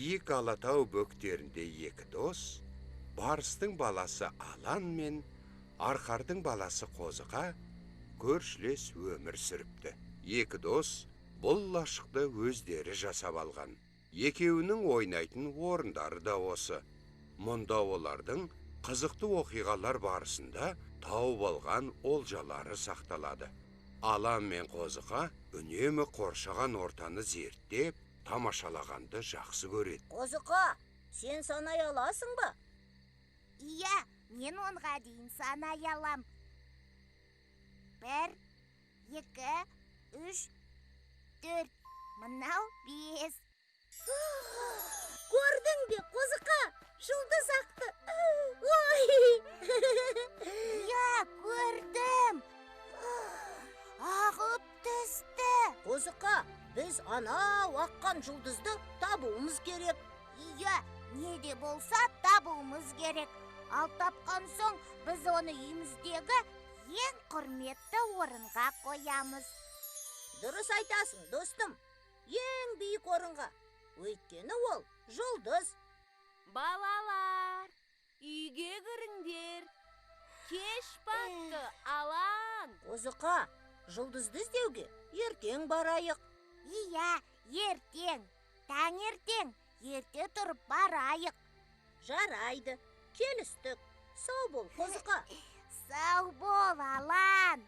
Биік Алатау бөктерінде екі дос, Барыстың баласы Алан мен Арқардың баласы Қозықа көршілес өмір сүріпті. Екі дос бұл лашықты өздері жасап алған. Екеуінің ойнайтын орындары да осы. Мұнда олардың қызықты оқиғалар барысында тауып алған олжалары сақталады. Алан мен Қозықа үнемі қоршаған ортаны зерттеп, тамашалағанды жақсы көреді. Қозықа, сен санай аласың ба? Иә, мен 10-ға дейін санай алам. 1, 2, 3, 4, мынау 5. Көрдің бе, Қозықа? Жұлдыз ақты. Ой! Иә, көрдім. Ағып түсті. Қозықа, біз анау аққан жұлдызды табуымыз керек. Иә, не де болса табуымыз керек. Ал тапқан соң біз оны үйіміздегі ең құрметті орынға қоямыз. Дұрыс айтасың, достым. Ең биік орынға. Өйткені ол жұлдыз. Балалар, үйге кіріңдер. Кеш батты, Алан. Қозықа, жұлдызды іздеуге ертең барайық. Иә, ертең, таңертең, ерте тұрып барайық. Жарайды, келістік. Сау бол, Қозықа. Сау бол, Алан.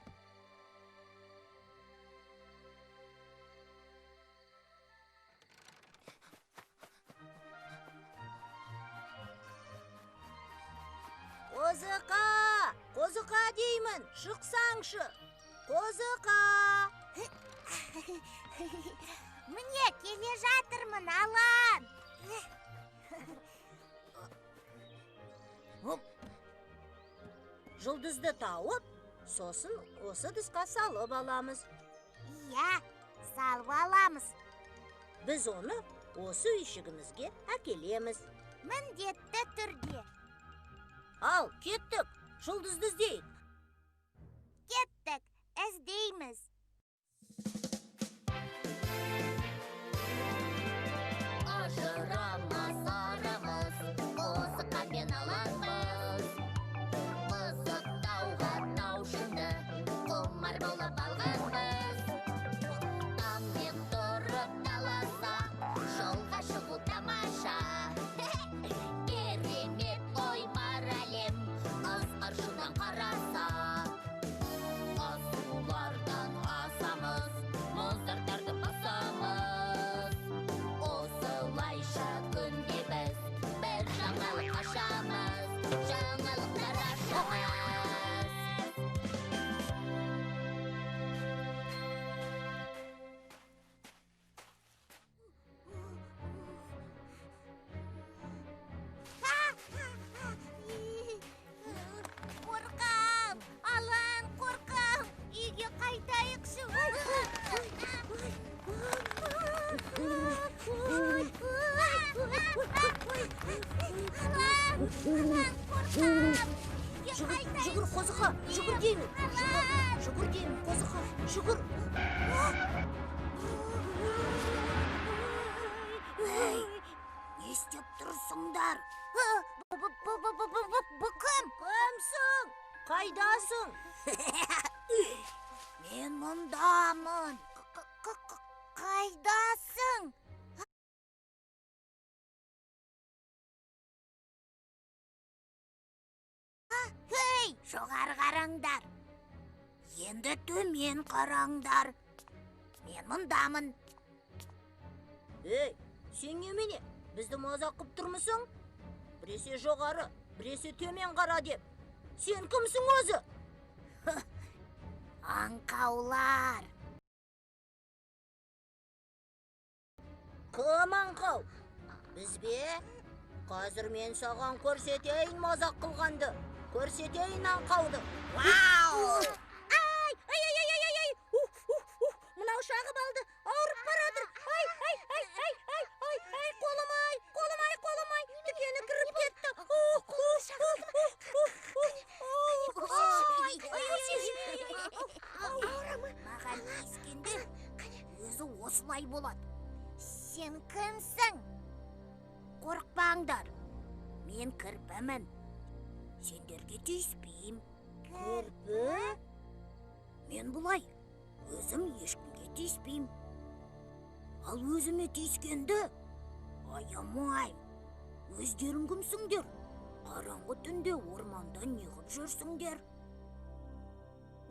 Қозықа, Қозықа деймін, шықсаңшы. Қозықа. Міне келе жатырмын, Алан. Жұлдызды тауып, сосын осы ыдысқа салып аламыз. Иә, салып аламыз. Біз оны осы үйшігімізге әкелеміз. Міндетті түрде. Ал, кеттік, жұлдызды іздейік. Кеттік, іздейміз. Ажырамас арамыз, Қозықа мен Аланбыз. Қызықтауға таушынды, құмар болып алғанбыз. Таңмен тұрып таласа, жолға шығу тамаша. Керемет ой бар әлем, ызғыршынан қараса. Асулардан асамыз, мұздақтарды басамыз. Осылайша күнде біз бір жаңалық ашамыз, жаңалықтар ашамыз. Қорқам, Алан, қорқам. Үйге қайтайықшы. Алан, Алан, қорқам. Үйге Жүгір, қайтайықшы. жүгір, Қозықа, жүгір деймін. Жүгір, жүгір деймін, Қозықа, жүгір. Ей, не істеп тұрсыңдар? Бұл кім? Кімсің? Қайдасың? Мен мұндамын. Қайдасың? Ей, жоғары қараңдар. Енді төмен қараңдар. Мен мұндамын. Ей, сен немене? Бізді мазақ қып тұрмысың? Біресе жоғары, біресе төмен қара деп. Сен кімсің өзі? Аңқаулар. Кім аңқау? Біз бе? Қазір мен саған көрсетейін мазақ қылғанды. Көрсетейін аңқауды. Вау! Ай, ай, ай, ай, ай, ай, ух, ух, ух, мынау шағып алды, ауырып баратыр. Ай, ай, ай, ай, ай, ай, ай, қолым ай, қолым ай, қолым ай, тікені кіріп кетті. Ух, ух, ух, ух, ух, ух, ой, ай, ай, ай, Маған тиіскенде өзі осылай болады. Сен кімсің? Қорықпаңдар. Мен кірпімін. Сендерге тиіспеймін. Кірпі? Мен бұлай, өзім ешкімге тиіспеймін. Ал өзіме тиіскенді аямаймын. Өздерің кімсіңдер? Қараңғы түнде орманда неғып жүрсіңдер?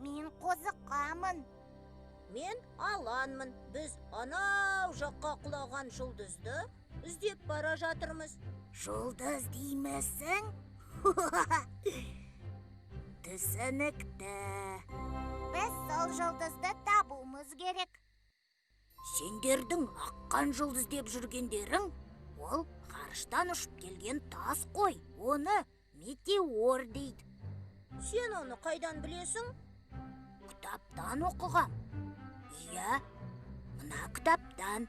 Мен Қозықамын. Мен Аланмын. Біз анау жаққа құлаған жұлдызды іздеп бара жатырмыз. Жұлдыз деймісің? Түсінікті. Біз сол жұлдызды табуымыз керек. Сендердің аққан жұлдыз деп жүргендерің, ол ғарыштан ұшып келген тас қой. Оны метеор дейді. Сен оны қайдан білесің? Кітаптан оқығам. Иә, мына кітаптан.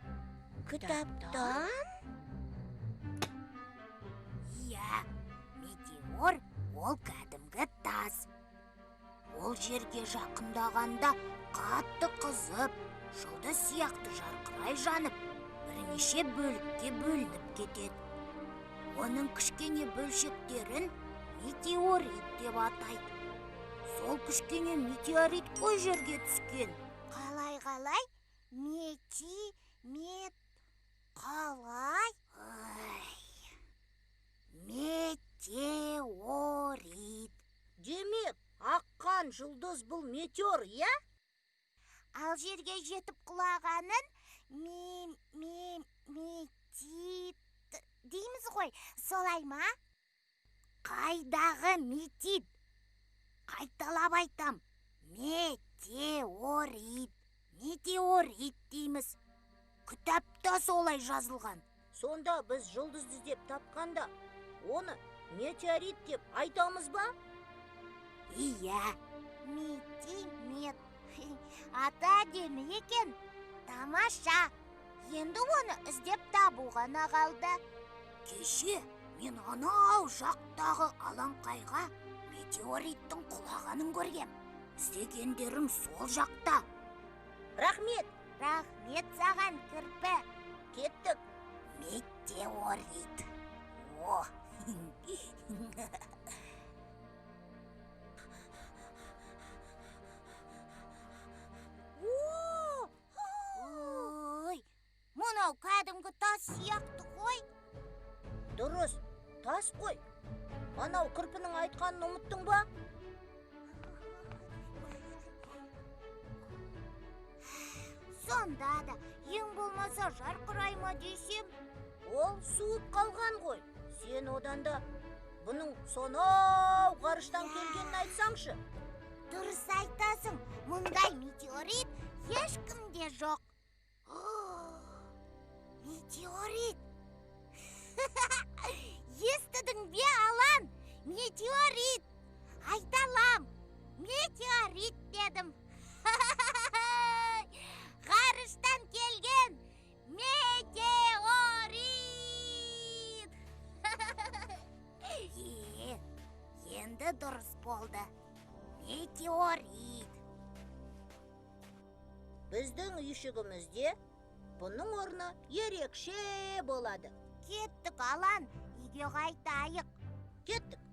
Кітаптан? Иә, метеор ол кәдімгі тас. Ол жерге жақындағанда қатты қызып, жұлдыз сияқты жарқырай жанып, бірнеше бөлікке бөлініп кетеді. Оның кішкене бөлшектерін метеорит деп атайды. Сол кішкене метеорит қой жерге түскен. Қалай, қалай? Мети, мет, қалай? Ай, метеорит. Демек, аққан жұлдыз бұл метеор, иә? Ал жерге жетіп құлағанын ми, ми, метит дейміз ғой, солай ма? Қайдағы метит? Қайталап айтам, метеорит, метеорит дейміз. Кітапта солай жазылған. Сонда біз жұлдызды іздеп тапқанда, оны метеорит деп айтамыз ба? Иә. Мети, мет. Аты әдемі екен. Тамаша. Енді оны іздеп табу ғана қалды. Кеше мен анау жақтағы алаңқайға метеориттің құлағанын көргем. Іздегендерің сол жақта. Рахмет. Рахмет саған, кірпі. Кеттік. Метеорит. О! Ой, мынау кәдімгі тас сияқты ғой. Дұрыс, тас қой. Анау кірпінің айтқанын ұмыттың ба? Сонда да, ең болмаса жарқырай ма десем, ол суып қалған ғой. Сен одан да бұның сонау ғарыштан келгенін айтсаңшы. Дұрыс айтасың, мұндай метеорит ешкімде жоқ. Метеорит. Естідің бе, Алан? Метеорит. Айталам, метеорит дедім. Ғарыштан келген метеорит. Енді дұрыс болды. Метеорит. Біздің үйшігімізде бұның орны ерекше болады. Кеттік, Алан, үйге қайтайық. Кеттік.